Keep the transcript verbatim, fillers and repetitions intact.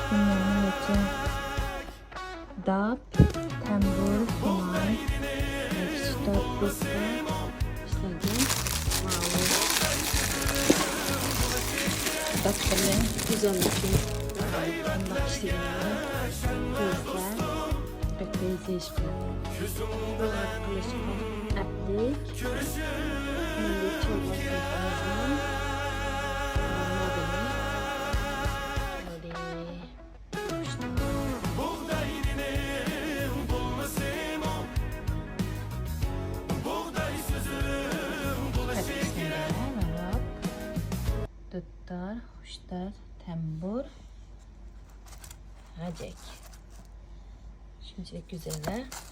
بۇنىڭ ئىچى داپ، تەمبۇر، كۇمان، كىچىك داپ، دۇپپا، ئىشلەنگەن ماۋۇ داپلىرى گۈزەللىكى قانداق ئىشلىگەنلىكىنى كۆزلەپ، بەكرەك زېيىش قىلىپ، بۇلار قىلىشقا ئەپلىك مىللىي چالبار خەلقىمىزنىڭ مودېلى. مودېلى. دۇتار، خۇشتار، تەمبۇر، غەجەك. شۇنچىلىك گۈزەل، ھە؟